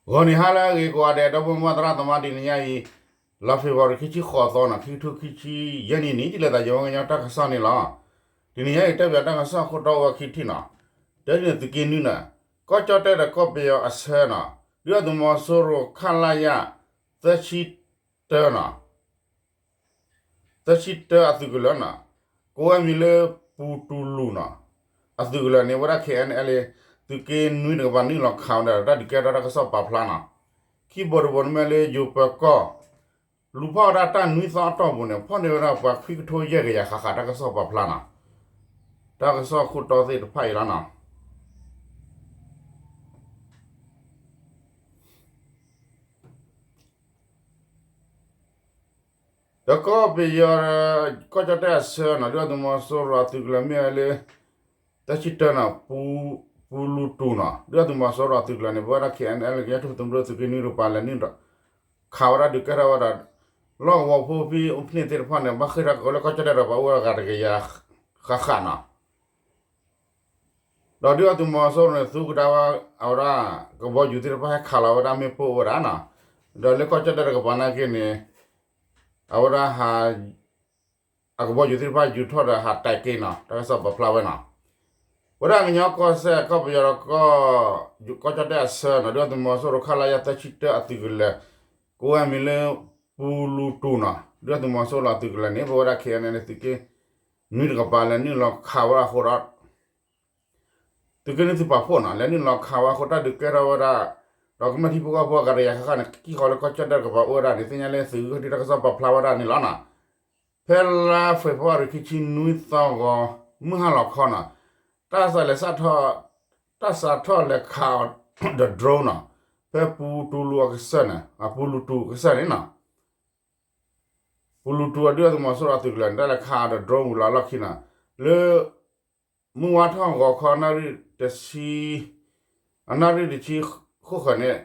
ဂီၤနံၤဟါလၢအဂ့ၤကိးဂၤဒဲး ဒီပုၢ်ဝဲၢ်သရၣ်သမါ တနံၤညါအံၤ လါ February ခံဆံဃိးသီန့ၣ် ခံကထိခံဆံယဲၢ်နံၣ်န့ၣ် ဒ်လဲၣ်သးယဝဲကညီတၢ်ကစီၣ်န့ၣ်လီၤ. တနံၤညါအံၤ တဲပၠးတၢ်ကစီၣ်ခိၣ်တီအိၣ်ဝဲခံထံၣ်န့ၣ်, တၢ်န့ၣ်သုးက့နွံန့ၣ် ကီၢ်ကၠီၣ်တဲၣ်ဒီးကီၢ်ပယီၤအဆၢန့ၣ် ဒုၣ်ဒါသုးမီၤစိရိၤ ခလရ သၢဆံတၢန့ၣ် သၢဆံတၢအသုးကလၢၤန့ၣ် ကိးဝဲမံၤလၢ ပူတူလူန့ၣ် အသုးကလၢၤန့ၣ် ဝဲဒၣ် K N L A သုးက့နွံတကပၤ နုာ်လီၤခးဝဲဒၣ်တၢ်ဒုးကဲထီၣ်တၢ်ကစီၣ်ပာ်ဖျါန့ၣ်, ခံဘိတဘိန့ၣ်မ့ၢ်လၢယိၤပၢၤကီၢ် လူၤဖီၣ်ဝဲဒၣ်တၢ်နွံသီအတီၢ်ပူၤန့ၣ် ဖီၣ်န့ၢ်ဝဲဒၣ်ပှၤခွံကထိယဲၢ်ကယၤဃၣ်ဃၣ် တၢ်ကစီၣ်ပာ်ဖျါန့ၣ်, တၢ်ကစီၣ်ခိၣ်တီသ့ၣ်တဖၣ်အံၤလီၤန့ၣ်. ဒီးကီၢ်ပယီၤ ကီၢ်ကၠီၣ်တဲၣ်အဆၢန့ၣ် ဒုၣ်ဒါသုးမီၤစိရိၤအသုးကလၢၤမ့ၢ်ဝဲလၢ သၢဆံတၢန့ၣ် ပူလူတူန့ၣ် ဒုၣ်ဒါသုးမီၤစိရိၤအသုးကလၢၤန့ၣ် ပဝဲဒၣ် K N L ကညီထူၣ်ဖျဲးသုးမုၢ်ဒိၣ် သုးက့နွံတကပၤ လဲၤနုာ်ဒီး ခးဝဲဒၣ်ဒုးကဲထီၣ်ဝဲဒၣ် လီၢ်ကဝီၤဖိဖဲအိၣ်ဖဲန့ၣ်သ့ၣ်တဖၣ်န့ၣ် ဘၣ်ဃ့ၢ်ထီၣ်က့ၤဝဲလၢကီၢ်ကၠီၣ်တဲၣ်တကပၤ အိၣ်ဝဲဒၣ်ဂၤတကယၤဃၣ်ဃၣ်န့ၣ် ဒီးဒုၣ်ဒါသုးမီၤစိရိၤန့ၣ် သူကဒါဝဲ အဝဲဒၣ် ကဘီယူၤသ့ၣ်တဖၣ်ဟဲခးလီၤဝဲဒၣ်မ့ၣ်ပိၢ်အိၣ်ဝဲဒၣ်န့ၣ်, ဒီးလၢကီၢ်ကၠီၣ်တဲၣ်တကပၤနာ်က့န့ၣ် အဝဲဒၣ်ဟး အကဘီယူၤသ့ၣ်တဖၣ်ယူၤထီၣ်ဒီးဟးတဲာ်က့ၤန့ၣ် တၢ်ကစီၣ်ပာ်ဖျါဝဲန့ၣ်, ဝဲဒၣ်ကညီကီၢ်စဲၣ် ကီၢ်ပယီၤဒီး ကီၢ်ကၠီၣ်တဲၣ်အဆၢန့ၣ် ဒုၣ်ဒါသုးမီၤစိရိၤ ခလရ သၢဆံတၢအသုးကလၢၤ ကိးဝဲမံၤလၢ ပူလူတူန့ၣ် ဒုၣ်ဒါသုးမီၤစိရိၤအသုးကလၢၤန့ၣ် ပဝဲဒၣ် K N L သုးက့နွံတကပၤ လဲၤနုာ်လီၤခးဝဲဒၣ်အဃိဒီး သုးက့နွံသုးပာ်ဖှိၣ်န့ၣ် လဲၤနုာ်လီၤခးဝဲအဃိ တၢ်ဒုးကဲထီၣ်ဝဲဒၣ် ဒီးကမျၢၢ်ထံဖိကီၢ်ဖိအဂၤတကယၤဃၣ်ဃၣ်န့ၣ် ကံၣ်ဃီလၢကီၢ်ကၠီၣ်တဲၣ်တကပၤအိၣ်ဝဲဒၣ်န့ၣ် သ့ၣ်ညါလၢသုးဂ့ၢ်ထံတၢ်ကစီၣ်ပာ်ဖျါဝဲဒၣ်န့ၣ်လီၤန့ၣ်. ဖဲလါ February ခံဆံနွံသီဂီၤ မုၢ်ဟါလီၤခီန့ၣ် တၢ်ကစီၣ်လဲၤစးထီၣ် တၢ်စးထီၣ်လဲၤခးအီၤဒီး drone န့ၣ် ဖဲပူတူလူအကစၢၢ်န့ၣ် ပူလူတူအကစၢၢ်န့ၣ်န့ၣ် ပူလူတူအဒုၣ်ဒါသုးမီၤစိရိၤအသုးကလၢၤန့ၣ် တၢ်လဲၤခးအီၤဒီး drone ဝံၤလီၤလီၢ်ခံန့ၣ် လၢ မုၢ်ဝါထီၣ်ဂီၤခီ နၣ်ရံၣ်တဆံ အနၣ်ရံၣ်တဆံဃိၣ်ဃၢၤန့ၣ်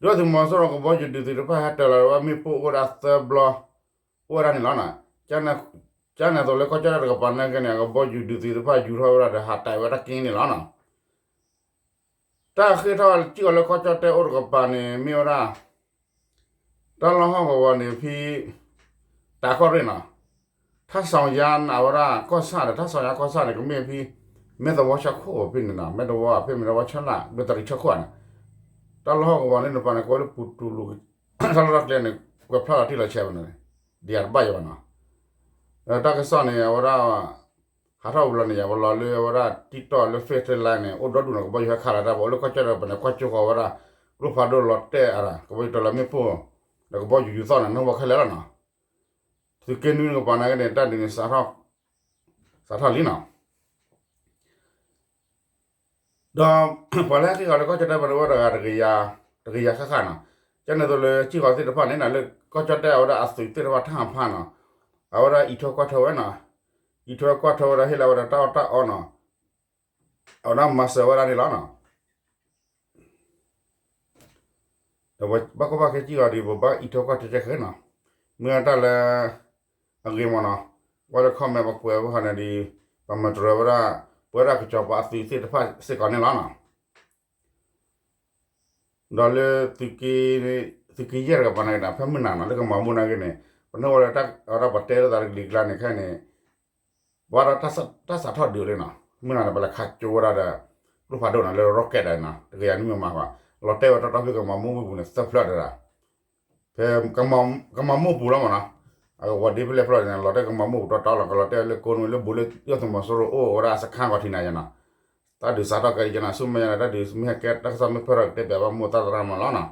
ဒုၣ်ဒါသုးမီၤစိရိၤကဘီယူၤဒုးသုးတဖၣ် ဟဲတၢၤလီၤဝဲမ့ၣ်ပိၢ်အိၣ်ဝဲဒၣ်သၢဘျီ အိၣ်ဝဲဒၣ်န့ၣ်လီၤန့ၣ်. ကန့ၣ်သိးလၢကီၢ်ကၠီၣ်တဲၣ်တကပၤနာ်က့န့ၣ် အကဘီယူၤဒုးသုးတဖၣ်ယူၤထီၣ်ဝဲဒၣ်ဒီး ဟးတဲာ်ဝဲတၢ်က့ၤန့ၣ်လီၤန့ၣ်. တၢ်ဃ့ၢ်ထီၣ်စ့ၢ်ကီးလၢကီၢ်ကၠီၣ်တဲၣ်အိၣ်တကပၤန့ၣ် မ့ၢ်ဝဲဒၣ် တၢ်လီၢ်ဟီၣ်ကဝီၤန့ၣ်ဖဲ တၢ်ကီၢ်ရ့ၣ်န့ၣ် ထါစီၤယါန့ၣ်အဝဲဒၣ်ကီၢ်ဆၣ်ဒီး ထါစီၤယါကီၢ်ဆၣ်န့ၣ် ကမ့ၢ်ဖဲ မဲၢ်သဝီဆၢခိၣ်ဖဲန့ၣ်န့ၣ် မဲၢ်သဝီဖဲမဲၢ်သဝီဆၢလၢ် ဘၢတရံးဆၢခိၣ်န့ၣ် တၢ်လီၢ်ဟီၣ်ကဝီၤန့ၣ်တကပၤန့ၣ် ကိးဝဲလၢပူၤတူၤလူၤ တၢ်လီၢ်တၢ်ကျဲန့ၣ် ကွဲးဖျါလီၤတံၢ်လီၤဆဲးဝဲန့ၣ် ဒ်ယၤတဘၣ်ယၤဘၣ်န့ၣ်. တၢ်ကစီၣ်န့ၣ် အဝဲဒၣ် ဟးထီၣ်ဝံၤလီၤန့ၣ် ယဝဲလီၤလၢအဝဲဒၣ် TikTok လၢ Facebook Live န့ၣ် အိၣ်ဒီဒူၣ်န့ၣ် ကဘီယူၤဟဲခးလီၤတၢ် ပအိၣ်လၢကီၢ်ကၠီၣ်တဲၣ်တကပၤန့ၣ် ကွၢ်ကၠိဃီၤဝဲဒၣ် ကျိဖးဒိၣ်လီၤတဲာ်အါ ကဘီယူၤတၢၤလီၤမ့ၣ်ပိၢ် ဒီးကဘီယူၤယူၤသီၣ်န့ၣ် နၢ်ဟူဝဲခဲလၢာ်လီၤန့ၣ်. သုးက့နွံတကပၤနာ်က့န့ၣ် တၢ်ဒုးန့ၣ် စးထီၣ်လံန့ၣ် ဒီးပှၤလၢဟဲက့ၤဃီၤလၢကီၢ်ကၠီၣ်တဲၣ်တကပၤန့ၣ် အိၣ်ဝဲဒၣ်တဂၤ တကယၤဃၣ်ဃၣ်န့ၣ်. ကန့ၣ်သိးလၢကံၣ်ဃီသ့ၣ်တဖၣ်န့ၣ် လၢကီၢ်ကၠီၣ်တဲၣ်အဝဲဒၣ်အသုးသ့ၣ်တဖၣ် ထၢၣ်ဖးန့ၣ် အဝဲဒၣ်အံးထွဲကွၢ်ထွဲဝဲန့ၣ် အံးထွဲကွၢ်ထွဲဝဲဒၣ် ဟ့ၣ်လီၤဝဲဒၣ်တၢ်အီၣ်တၢ်အီန့ၣ် အဝဲဒၣ်မၤစၢၤဝဲဒၣ်န့ၣ်လီၤန့ၣ်. ဒီးပဘၣ်ကီဘၣ်ခဲကံၣ်ဃီဒီး ပဘၣ်အံးထွဲကွၢ်ထွဲကဲဃဲန့ၣ်. မ့ၢ်တၢ်လၢအဂ့ၤမးန့ၣ် ကွၢ်လၢ comment ပှၤကွဲးဝဲဃီန့ၣ်ဒီး ပမၤတြီၤဝဲဒၣ် ပဝဲဒၣ်ကစီၤပၤအသုးသ့ၣ်တဖၣ်စ့ၢ်ကီးန့ၣ်လီၤန့ၣ်. ဒီးလၢ သုးက့ယဲၢ်တကပၤနာ်က့န့ၣ် ဖဲမုၢ်နၤန့ၣ် လၢကမၤမူၣ်နာ်က့န့ၣ် ပနၢ်ဟူဝဲလၢ အဝဲဒၣ်ပှၤတဲလိာ်သးတကလုာ်ကျါန့ၣ် ခဲအံၤန့ၣ် ဘၣ်ဒီးတၢ်စးထီၣ်ဒုးလံန့ၣ်. မုၢ်နၤန့ၣ် ပလဲၤခးကၠိဝဲဒၣ်ဒီး ကျိဖးဒိၣ်န့ၣ် လၢ rocket ဒၣ်န့ၣ် တကယၤနွံမံမးကွၢ် လီၤတဲာ်ဝဲတီတီဖဲကမၤမူၣ်ပူၤန့ၣ် သၢဖျၢၣ်တဒၣ် ဖဲကမၤမူၣ်ပူၤလီၤမးန့ၣ်. အကဝီၤဒ့ဖဲလဲၣ်ဖျၢၣ်န့ၣ် လီၤတဲာ်ကမၤမူၣ်ပူၤတီတီလီၤ ကလီၤတဲာ်ဝဲလၢကိးနွံလၢဘူးလၢ ဒုၣ်ဒါသုးမီၤစိရိၤအိၣ်ဝဲဒၣ်စခါဂီၤထံးန့ၣ်ယဲန့ၣ်. တၢ်ဒုးစးထီၣ်ကဲဒ်ယဲန့ၣ် ဆူမဲာ်ညါန့ၣ် တၢ်ဒုးမ့ၢ်ဟဲကဲ တၢ်ကစီၣ်မ့ၢ်ဖျါထီၣ်ကတဲဘၣ်ဘၣ်မိၢ်သရၣ်သမါလီၤန့ၣ်.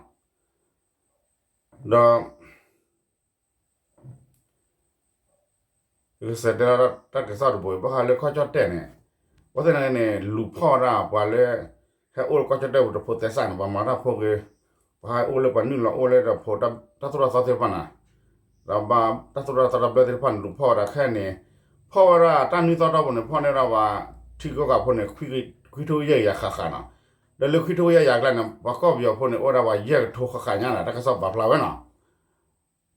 ဒီး ကစဲးတဲလီၤတၢ်ကစီၣ်တဘိ ဘၣ်ဃးလၢကီၢ်ကၠီၣ်တဲၣ်န့ၣ် အဝဲသ့ၣ်နာ်က့န့ၣ် လူၤဖီၣ်ဝဲဒၣ်ပှၤလၢ ဟဲအိၣ်လၢကီၢ်ကၠီၣ်တဲၣ်ပူၤတဖိးသဲစးန့ၣ် ပှၤမၤတၢ်ဖိဂ့ၤ ပှၤဟဲအိၣ်လၢပှၤနုာ်လီၤအိၣ်လၢဒီးဖိးတၢ်သိၣ်တၢ်သီသ့ၣ်တဖၣ်န့ၣ် ဒီးဘၣ်တၢ်သိၣ်တၢ်သီတဘျၢသ့ၣ်တဖၣ်န့ၣ် လူၤဖီၣ်ဝဲဒၣ်ခဲအံၤန့ၣ် ဖီၣ်ဝဲဒၣ်တၢ်နွံသီတီၢ်ပူၤန့ၣ် ဖီၣ်န့ၢ်ဝဲဒၣ်ပှၤထံဂုၤကီၢ်ဂၤဖိန့ၣ် ခွံကထိယဲၢ်ကယၤဃၣ်ဃၣ်န့ၣ်. ဒီးလၢခွံကထိယဲၢ်ကယၤအကျါန့ၣ် ပှၤကီၢ်ပယီၤဖိန့ၣ် အိၣ်ဝဲဒၣ်ပှၤယဲၢ်ကထိဃၣ်ဃၣ်ညါန့ၣ် တၢ်ကစီၣ်ပာ်ဖျါဝဲန့ၣ်.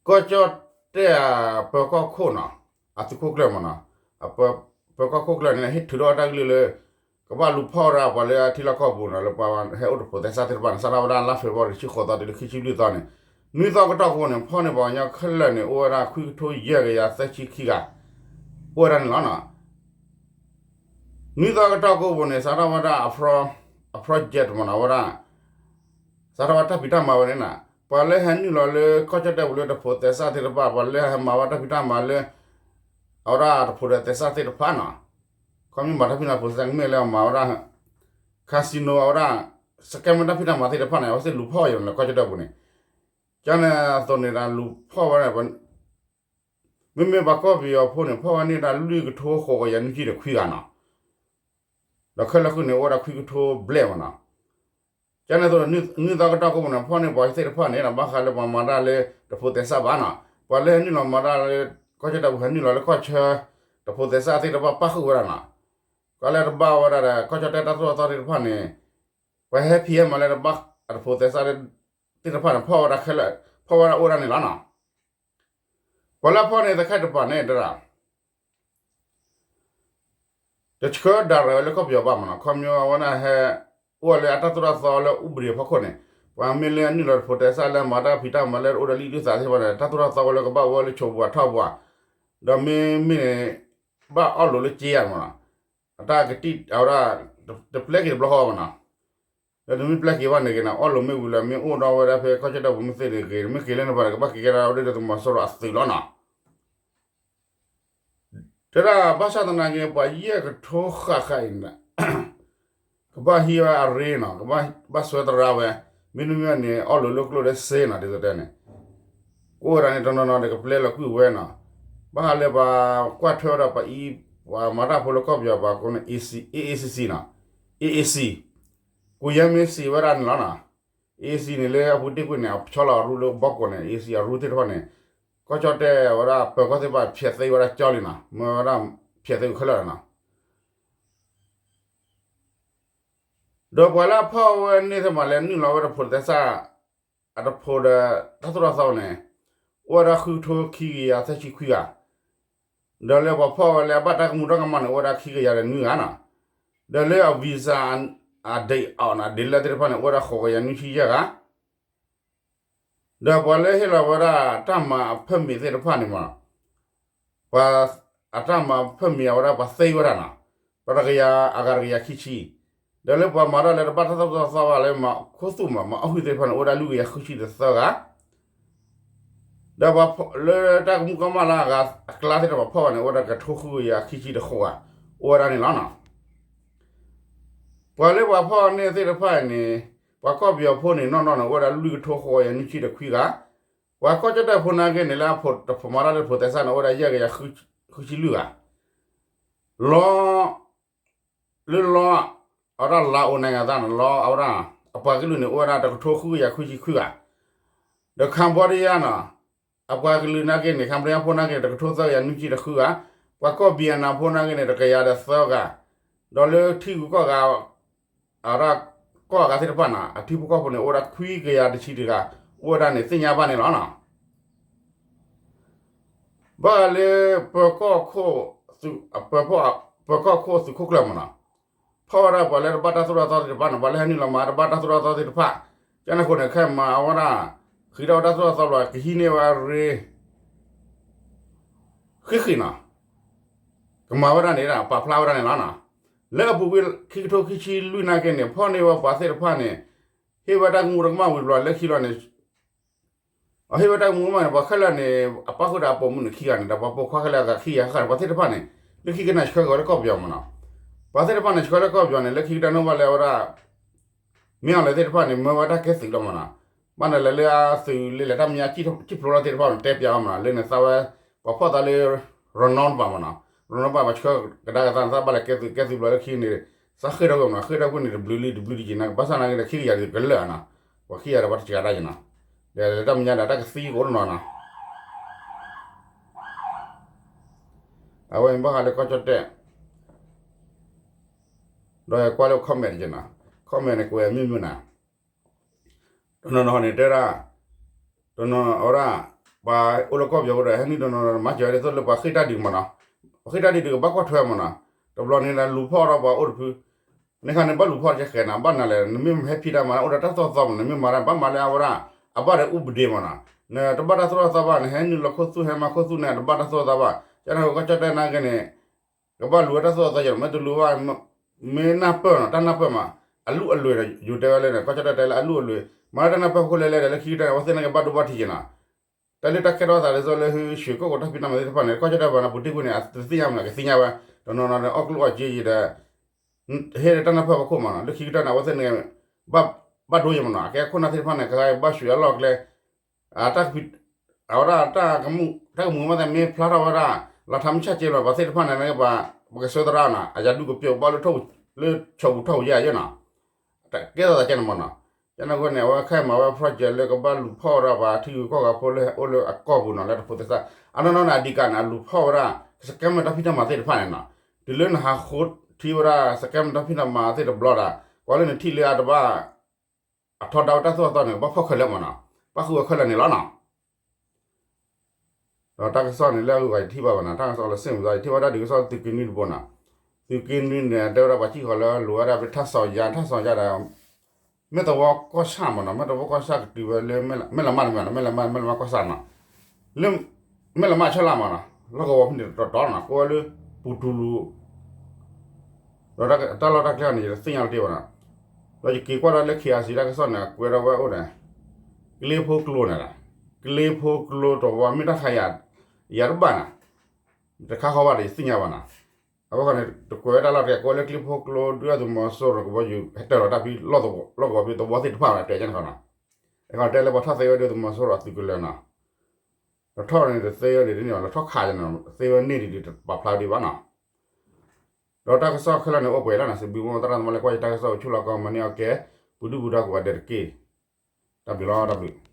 ကီၢ်ကၠီၣ်တဲၣ်အပၢၤကီၢ်ခိၣ်န့ၣ် အသုးခိၣ်ကျၢၢ်မးန့ၣ် ပၢၤကီၢ်ခိၣ်ကျၢၢ်န့ၣ် ဟ့ၣ်ထုးထီၣ်တၢ်ကလုၢ်လၢ ကဘၣ်လူၤဖီၣ်ဝဲဒၣ်ပှၤလၢအထံလီၢ်ကီၢ်ပူၤန့ၣ် လၢပှၤဟဲအိၣ်တဖိးသဲစးသ့ၣ်တဖၣ်န့ၣ် စးထီၣ်ဝဲဒၣ်လါဖ့ၤဘြူၤအါရံၤ တဆံဃိးသီတုၤလၢခံဆံလွံၢ်သီန့ၣ် နွံသီကတီၢ်ကိးပူၤန့ၣ် ဖီၣ်န့ၢ်ပှၤကညီခဲလၢာ်န့ၣ် အိၣ်ဝဲဒၣ်ခွံကထိယဲၢ်ကယၤသၢဆံခံဂၤ အိၣ်ဝဲဒၣ်န့ၣ်လီၤ. နွံသီကတီၢ်ကိးပူၤန့ၣ် စးထီၣ်ဝဲဒၣ်အ project မ့ၢ်နီၤ ဝဲဒၣ် စးထီၣ်ဝဲတၢ်ဖံးတၢ်မၤဝဲန့ၣ်နီၤ ပှၤလၢဟဲနုာ်လီၤလၢကီၢ်ကၠီၣ်တဲၣ်ပူၤလၢတဖိးသဲစးသ့ၣ်တဖၣ် ပှၤလၢဟဲမၤဝဲတၢ်ဖံးတၢ်မၤလၢ အဝဲဒၣ်တဖိးဒီးသဲစးသ့ၣ်တဖၣ်နီၤ ခီမ့ၢ်မၤတၢ်ဖံးတၢ်ဖိးသဲကမ့ၢ်လၢအမၤဝဲဒၣ် casino အဝဲဒၣ် scam တၢ်ဖံးတၢ်မၤသ့ၣ်တဖၣ်န့ၣ် အဝဲသ့ၣ်လူၤဖီၣ်ဝဲယိာ်န့ၣ်လၢကီၢ်ကၠီၣ်တဲၣ်ပူၤန့ၣ် ကန့ၣ်အသိးန့ၣ်ဒီးလူၤဖီၣ်ဝဲ မ့မ့ၢ်ပှၤကီၢ်ပယီၤဖိန့ၣ် ဖီၣ်ဝဲန့ၢ်ဒၣ်လွံၢ်ကထိဃိးကယၤနွံဆံဒီးခွံဂၤနီၤ ဒီးခဲလၢာ်ဃုာ်န့ၣ် အိၣ်ဝဲဒၣ်ခွံကထိဘျဲၣ်မ့ၢ်နီၤ ကန့ၣ်အသိး နွံသီကတီၢ်ကိးပူၤန့ၣ် ဖီၣ်န့ၢ်ပှၤသ့ၣ်တဖၣ်န့ၣ်ဒီး ဘၣ်ဃးလၢပှၤမၤတၢ်လၢတဖိးသဲစးဘၣ်နီၤ ပှၤလၢဟဲနုာ်လီၤမၤတၢ်လၢ ကီၢ်ကၠီၣ်တဲၣ်ပူၤ ဟဲနုာ်လီၤလၢကီၢ်ဆၢ တဖိးသဲစးသ့ၣ်တဖၣ်ပၣ်ဃုာ်ဝဲဒၣ်နီၤ ပှၤလၢတဘၣ်ဝဲဒၣ်ဒီး ကီၢ်ကၠီၣ်တဲၣ်တၢ်သိၣ်တၢ်သီသ့ၣ်တဖၣ်န့ၣ် ပှၤဟဲဖံးဟဲမၤလၢတဘၣ်အတဖိးသဲစးသ့ၣ်တဖၣ်န့ၣ် ဖီၣ်ဝဲဒၣ်ခဲလၢာ် ဖီၣ်ဝဲဒၣ်အိၣ်ဝဲဒၣ်န့ၣ်လီၤနီၤ ပှၤလၢအဖီၣ်န့ၢ်သခါတပၤန့ၣ်တဒၣ် တဆှၢဒၣ်ရဲၣ်ဝဲလၢကီၢ်ပယီၤဘၣ်မ့ၢ်နီၤ ခီဖျိအဝဲဒၣ်ဟဲ အိၣ်ဝဲလၢအတၢ်သိၣ်တၢ်သီလၢ ဥပဒေ အဖီခိၣ်န့ၣ် ပှၤမ့ၢ်လၢအနုာ်လီၤတဖိးသဲစးလၢမၤတၢ်ဖံးတၢ်မၤလၢအိၣ်ဒီးလံာ်ဒုၣ်သးသ့ၣ်တဖၣ်န့ၣ် တၢ်သိၣ်တၢ်သီဝဲလၢကဘၣ်အိၣ်ဝဲလၢဆိးပူၤအထီၣ်ပူၤ ဒီးမ့မ့ၢ်န့ၣ် ဘၣ်အီၣ်လိးလၢက့ယါမ့ၢ်နီၤ အတၢ်ကတံၢ်အဝဲဒၣ် တပျဲက့ၤတဘျီဃီဘၣ်မ့ၢ်နီၤ ဒီးတမ့ၢ်ပျဲက့ၤဘၣ်န့ၣ်ဂ့ၤန့ၣ် အီၣ်လိးမ့ၣ်အူလၢမ့ၢ်အိၣ်ဒီးဝဲဒၣ်ဖဲကီၢ်ကၠီၣ်တဲၣ်ပူၤမ့ၢ်သ့န့ၣ်ဂ့ၤ မ့ၢ်က့ၤလၢန့ၣ်ပှၤန့ၣ် ကဘၣ်က့ၤကဲဒၣ်ဝဲဒၣ်ဒီးသုးမီၤစိရိၤအသုးလီၤနီၤ တဲဒၣ်ဘၣ်ဆၣ်သနာ်က့ ပှၤယဲၢ်ကထိဃၣ်ဃၣ်အံၤန့ၣ် ကဘၣ်ဟံးဝဲအရ့နီၤ ကဘၣ်ဘၣ်စွဲသရၣ်ဝဲ မ့တမ့ၢ်န့ၣ် အီၣ်လိးလၢကျိၣ်လၢစ့နီၤ ဒ်သိးတဲန့ၣ် ကအိၣ်ဝဲဒၣ်န့ၣ် တနီၤနီၤဒီးကပျဲလီၤကွံာ်ဝဲနီၤ ဘၣ်ဃးလၢပှၤကွၢ်ထွဲဝဲဒၣ်ပှၤအံၤ ပှၤမၤတၢ်ဖိလၢကီၢ်ပယီၤပှၤကိးန့ၣ် A A C နီၤ A A C ကိးယဲမ့ၢ်စံးဝဲဒၣ်န့ၣ်လီၤနီၤ A A C န့ၣ်လၢအပူၤတ့ၢ်ကွံာ်န့ၣ် အဆီလီၤအရူလၢဘီကီးန့ၣ် A A C အရူသ့ၣ်တဖၣ်န့ၣ် ကီၢ်ကၠီၣ်တဲၣ်ဝဲဒၣ်ပၢၤကီၢ်သ့ၣ်တဖၣ်ဖျဲးသ့ဝဲဒၣ်ကၠီလံနီၤ မ့ၢ်ဝဲဒၣ်ဖျဲးသ့ဝဲခဲလၢာ်နီၤ ဒီးပှၤလၢအဖီၣ်ဝဲန့ၢ်သ့ၣ်မးလၢနုာ်လီၤဝဲတဖိးသဲစး အတဖိးဒီးတၢ်သိၣ်တၢ်သီန့ၣ် အိၣ်ဝဲဒၣ်ဃုကထိခံကယၤသၢဆံခွံဂၤ, ဒီးလၢပှၤဖီၣ်ဝဲလၢအဘၣ်တၢ်ကမူတၢ်ကမၣ်န့ၣ် အိၣ်ဝဲဒၣ်ခံကယၤဒီးနွံဂၤနီၤ, ဒီးလၢအ visa အ date out န့ၣ် အ date လၢသ့ၣ်တဖၣ်န့ၣ် အိၣ်ဝဲဒၣ်ဃိးကယၤနွံဆံယဲၢ်ဂၤ ဒီးပှၤလၢဟ့ၣ်လီၤဝဲဒၣ်တၢ်မၤအ permit သ့ၣ်တဖၣ်န့ၣ်မး, ပှၤအတၢ်မၤ permit အဝဲဒၣ်ပှၤသ့ဝဲဒၣ်နီၤ, ပှၤတကယၤအဂၤတကယၤခံဆံ, ဒီးလၢပှၤမၤတၢ်လၢတဘၣ်တၢ်သိၣ်တၢ်သီဘၣ်လၢမၤခိၣ်သူၣ်မး မၤအီၣ်ဟုၣ်သ့ၣ်တဖၣ်န့ၣ် အိၣ်ဝဲဒၣ်လွံၢ်ကယၤဃုဆံဒီးသၢဂၤ, ဒီးပှၤလၢတၢ်ကမူကမၣ်လၢအဂၤအကျါသ့ၣ်တဖၣ်ဖီၣ်ဘၣ်န့ၣ် အိၣ်ဝဲဒၣ်ကထိဃုကယၤခံဆံဒီးဃိးဂၤ, အိၣ်ဝဲဒၣ်န့ၣ်လီၤနီၤ. ပှၤလၢပှၤဖီၣ်န့ၢ်သ့ၣ်တဖၣ်န့ၣ် ပှၤကီၢ်ပယီၤဖိန့ၣ် နီၢ်နီၢ်န့ၣ် အိၣ်ဝဲဒၣ်လွံၢ်ကထိဃိးကယၤနွံဆံဒီးခွံဂၤ, ပှၤကီၢ်ကၠီၣ်တဲၣ်ဖိနာ်က့န့ၣ် လၢအဖိးမၤတၢ်လၢတဖိးသဲစးန့ၣ် အိၣ်ဝဲဒၣ်ယဲၢ်ကယၤဃုဆံလွံၢ်ဂၤ, လီၤ လၢလီၤ အဝဲဒၣ်လါအိၣ်နၤဂၤသၣ်န့ၣ် လီၤအဝဲဒၣ် အပှၤကလုာ်န့ၣ် အိၣ်ဝဲဒၣ်တကထိဃုကယၤခွံဆံခွံဂၤ, ဒီး Cambodia နီၤ, အပှၤကလုာ်နာ်က့န့ၣ် Cambodia ဖိနာ်က့န့ၣ် တကထိသၢကယၤနွံဆံတဃုဂၤ, ပှၤကီၢ် Vietnam ဖိနာ်က့န့ၣ် တကယၤဒီးသၢဂၤ, ဒီးလၢထံဂုၤကီၢ်ဂၤ အဝဲဒၣ်ကီၢ်အဂၤသ့ၣ်တဖၣ်န့ၣ် အထံဖိကီၢ်ဖိန့ၣ် အိၣ်ဝဲဒၣ်ခွံကယၤတဆံတဂၤ, အိၣ်ဝဲဒၣ်န့ၣ်သ့ၣ်ညါဘၣ်န့ၣ်လီၤနီၤ. ဘၣ်ဃးလၢ ပၢၤကီၢ်ခိၣ်သုး ပၢၤကီၢ်ခိၣ်သုးခိၣ်ကျၢၢ်မးနီၤ, ဖီၣ်ဝဲဒၣ်ပှၤလၢတဘၣ်တၢ်သိၣ်တၢ်သီသ့ၣ်တဖၣ်န့ၣ် ပှၤလၢဟဲနုာ်လီၤမၤတဘၣ်တၢ်သိၣ်တၢ်သီသ့ၣ်တဖၣ်, ကန့ၣ်အဃိန့ၣ် ခဲမၤအဝဲဒၣ် ဃ့ထီၣ်ဝဲတၢ်သိၣ်တၢ်သီဘျီ ကဟံးန့ၢ်ဝဲအရ့ ဃံးဃံးနီၤ, ကမၤဝဲဒၣ်န့ၣ် ပာ်ဖျါဝဲဒၣ်န့ၣ်လီၤနီၤ. လၢအပူၤကွံာ်ခံကထိခံဆံလွံၢ်နာ်က့န့ၣ် ဖီၣ်န့ၢ်ဝဲပှၤသ့ၣ်တဖၣ်န့ၣ် ဟ့ၣ်ဝဲတၢ်ကမူတၢ်ကမၣ်ဝံၤတဘျီ လၢခံလီၤန့ၣ် အဟ့ၣ်ဝဲတၢ်ကမူကမၣ်န့ၣ် ပှၤခဲလၢာ်န့ၣ် အပၣ်ဃုာ်ဒီးအပိာ်မုၣ်န့ၣ်ခံဂၤန့ၣ် ဒီးပှၤပိာ်ခွါခဲလၢာ်အဂၤခံဂၤဃၣ်ဃၣ်န့ၣ် ပှၤသ့ၣ်တဖၣ်န့ၣ် လၢခံကတၢၢ်န့ၣ် ဆှၢက့ၤဝဲလၢကီၢ်ပယီၤမးနီၤ. ပှၤသ့ၣ်တဖၣ်န့ၣ် ဆှၢလၢကီၢ်ပယီၤန့ၣ် လၢခံကတၢၢ်န့ၣ်ဘၣ်လၢအဝဲဒၣ် မ့ၢ်အီၤလဲၣ်သ့ၣ်တဖၣ်န့ၣ် မၢဝဲတၢ်ကဲသုးလီၤမးနီၤ. ဘၣ်န့ၣ်လဲၤလၢအသုးလၢလဲၤတၢ်မဲာ်ညါ ကံၣ်ဖျိလီၤသ့ၣ်တဖၣ်န့ၣ် တဲပျးအီၤမးနီၤ လၢန့ၣ်သးဝဲ ပှၤဖီၣ်သးလၢ ရနီတဘၣ်မးနီၤ. ရနီတဘၣ် ပှၤဆှၢကဒါက့ၤသးန့ၣ် သးဘၣ်လဲၤကဲသုး ကဲသုးဘျီလၢခံန့ၣ် သးဃ့ၢ်ထီၣ်ကွံာ်မးနီၤ ဃ့ၢ်ထီၣ်ကွံာ်န့ၣ် တဘျုးလံ တဘျုးတယံၤန့ၣ် ဘၣ်ဆၣ်နာ်က့ဒီး ခံကယၤဒုးကလၢာ်နီၤ. ပှၤခံကယၤဒီးပှၤတစှၤတၢ်ယံၤနီၤ. ဒီးတၢ်မဲာ်ညါဒီးတၢ်ကသံကအိၣ်တနီၤနီၤ. အဝဲဘၣ်ဃးလၢကီၢ်ကၠီၣ်တဲၣ် ဒီးကွၢ်လၢ comment တက့ၢ်နီၤ. comment န့ၣ် ကွဲးမုာ်မုာ်နၤ. တနီၤနီၤန့ၣ်တဲဒၣ် တနီၤအဝဲဒၣ် ပှၤအိၣ်လၢကီၢ်ပယီၤဝဲဒီး ဟဲနုာ်တနီၤနီၤ မၤစၢၤဝဲဒ်သိးလၢပှၤဃ့ၢ်တၢ်ဒုးမးနီၤ. ပှၤဃ့ၢ်တၢ်ဒုးတကဘၣ်ကွၢ်ထွဲမးနီၤ. တဘျီန့ၣ်ဒီးလူၤဖီၣ်ဒီးပှၤအိၣ်တဖု န့ၣ်ခါန့ၣ် ဘၣ်လူၤဖီၣ်တကဲဃဲနီၤ, ဘၣ်နၤလဲၣ်, နမ့ၢ်ဟဲဖံးတၢ်မၤန့ၣ် အိၣ်ဒီးတၢ်သိၣ်တၢ်သီမးနီၤ, နမ့ၢ်မၤတၢ် ဘၣ်မၤလၢအဝဲဒၣ် အဘၣ်ဒီး ဥပဒေ မးနီၤ, နတဘၣ်တၢ်သိၣ်တၢ်သီဘၣ်, နဟဲနုာ်လီၤခိၣ်သူၣ် ဟဲမၤခိၣ်သူၣ်န့ၣ် တဘၣ်တၢ်သိၣ်တၢ်သီဘၣ်, ကန့ၣ် ကီၢ်ကၠီၣ်တဲၣ်နာ်က့န့ၣ် ကဘၣ်လူၤဝဲတၢ်သိၣ်တၢ်သီယဲနီၤ, မ့ၢ်တလူၤဘၣ် မ့ၢ်နၢ်ပၢၢ်နီၤ, တၢ်နၢ်ပၢၢ်မး အလုၢ်အလွဲၢ်ဒီး ယိၤတဲဝဲလၢန့ၣ် ကီၢ်ကၠီၣ်တဲၣ်တဲလၢအလုၢ်အလွဲၢ်, မၤလၢတၢ်နၢ်ပၢၢ်ဖီခိၣ်လဲၣ်လဲၣ်ဒီး လၢခံကတၢၢ်န့ၣ် အဝဲသ့ၣ်နာ်က့ဘၣ်ဒိဘၣ်ထံးက့နီၤ, တၢ်လၢတၢ်ကဲထီၣ်သးဒ်သိးလၢ ဟံး ရွှေကုက္ကို တၢ်ဖံးတၢ်မၤသ့ၣ်တဖၣ်န့ၣ် ကီၢ်ကၠီၣ်တဲၣ်ပှၤန့ၣ် ပူၤတ့ၢ်ကွံာ်န့ၣ် အတသ့ၣ်ညါမးနီၤ, ကသ့ၣ်ညါဝဲ, တနီၤနီၤန့ၣ် အီၣ်ကျိၣ်အီၣ်စ့ယံၤဒီး ဟ့ၣ်ဒီးတၢ်နၢ်ပၢၢ်ဖီခိၣ်မးနီၤ, လၢခံကတၢၢ်န့ၣ် အဝဲသ့ၣ်နာ်က့ ဘၣ်ဒိယဲမးနီၤ, အကဲခိၣ်နၢ်သ့ၣ်တဖၣ်န့ၣ် ကဘၣ် ရွှေ အလီၢ်အကျဲ တၢ်ကဖံး အဝဲဒၣ်တၢ်ကမူၣ် တၢ်ကမူၣ်မ့ၢ်ဖျါထီၣ်ဝဲဒၣ် လီၤထါမုၢ်ဆၣ်ကဲလီၤ ပှၤသ့ၣ်တဖၣ်န့ၣ် ပှၤကဆှၢသရၣ်နီၤ, အယၤဒူၣ်ကပၠိဘၣ်လၢ လၢဆီပူၤထီၣ်ပူၤယဲၢ်ယဲၢ်နီၤ, ကဲထီၣ်သးကဲန့ၣ်မးနီၤ, ကန့ၣ်အဃိန့ၣ် အဝဲခဲအံၤမၤဝဲ project လၢကဘၣ်လူၤဖီၣ်ဝဲဒၣ်ပှၤထံဂုၤကီၢ်ဂၤဖိလၢအိၣ်လၢအကီၢ်ပူၤနီၤ, လၢတဖိးသဲစး အနီၢ်နီၢ်န့ၣ် အဓိက န့ၣ် အလူၤဖီၣ်ဝဲဒၣ် scammer တၢ်ဖံးတၢ်မၤသ့ၣ်တဖၣ်န့ၣ်နီၤ, တုၤလၢနဟးဃိထံဝဲဒၣ် scammer တၢ်ဖံးတၢ်မၤသ့ၣ်တဘျီဒီး ကွၢ်လၢနထံၣ်လၢအတဘၣ် အထီဒါဝဲတၢ်သိၣ်တၢ်သီန့ၣ် ကဘၣ်ဖီၣ်ခဲလၢာ်မးနီၤ, ဘၣ်ဃုဝဲခဲလၢာ်န့ၣ်လီၤနီၤ. ဒီးတၢ်ကစီၣ်န့ၣ် လၢအဂုၤအဂၤယထံၣ်ဘၣ်ဘၣ်နီၤ, တၢ်ကစီၣ်လၢစ့ၣ်မုၢ်သီ ယထံၣ်ဘၣ်တၢ်ဒုးကစီၣ်သုးက့နွံတဘိနီၤ, သုးက့နွံန့ၣ် တဲဝဲဒၣ်ပှၤစံၣ်ဃီၤလၢလိၤဝဲဒၣ်ဖဲထၣ်စီၤယါ ထၣ်စီၤယါဒီး မဲၢ်သဝီကီၢ်ဆၣ်မးနီၤ, မဲၢ်သဝီကီၢ်ဆၣ်ကတုၤဝဲလၢ မဲၢ်လမၢ်တမ့ၢ်နီၤ, မဲၢ်လမၢ် မဲၢ်လမၢ်ကီၢ်ဆၣ်နီၤ, လၢ မဲၢ်လမၢ်ဆၢလၢ်မးနီၤ, လီၢ်ကဝီၤဖဲန့ၣ်တတီၤနီၤ, ကိးဝဲလၢ ပူၤတူၤလူၤ ဒီးတၢ်လီၢ်တၢ်ကျဲန့ၣ် ယတသ့ၣ်ညါလီၤတ့ၢ်ဘၣ်နီၤ, ဒီးယက့ၤကွၢ်ဒီးလၢ KIC တၢ်ကစီၣ်န့ၣ် အကွဲးဒီးဝဲအိၣ်န့ၣ် ကျ့ဖိကျိန့ၣ်, ကျ့ဖိကျိတဝီမ့ၢ်တၢ်ခါယၤ ယၤတဘၣ်နီၤ, တခါဃီဘၣ်ဒီးယသ့ၣ်ညါဘၣ်နီၤ, အဝဲဃီန့ၣ် တကွဲးဝဲတၢ်လီၢ်တၢ်ကျဲ ကိးဝဲလၢကျ့ဖိကျိ ဒုၣ်ဒါသုးမီၤစိရိၤကဘီယူၤ ဟဲတၢၤလီၤတၢ်ဖဲ လီၢ်ကဝီၤဖဲသဝီသ့ၣ်တဖၣ်န့ၣ် တဲယဲန့ၣ်ဃီနီၤ, အဃီတဲလၢပှၤထီၣ်သ့ဝဲဒၣ်သုးမီၤစိရိၤအသုးကလၢၤနီၤ, ဒီးထီၣ်န့ၣ်တသ့ဝဲန့ၣ်တန့ၢ်ဘၣ် လီၤထီၣ်ခးယဲန့ၣ် သ့ဝဲန့ၢ်ဒံးဒံးတပာ်ဖျါဒံးဘၣ်နီၤ, ဒီးတၢ်ကစီၣ်ခဲလၢာ်န့ၣ် အိၣ်ပှဲၤလီၤနီၤ, စံးဘျုးမိၢ်သရၣ်သမါလၢကွၢ်ယတၢ်ကစီၣ်အိၣ်ဆူၣ်လီၤကီမၤန့ၢ်အီၣ်ကဲ ပူၤဒုၣ်ပူၤဒါကိးဂၤဒဲးတက့ၢ်, တၢ်ဘျုးလီၤ တၢ်ဘျုး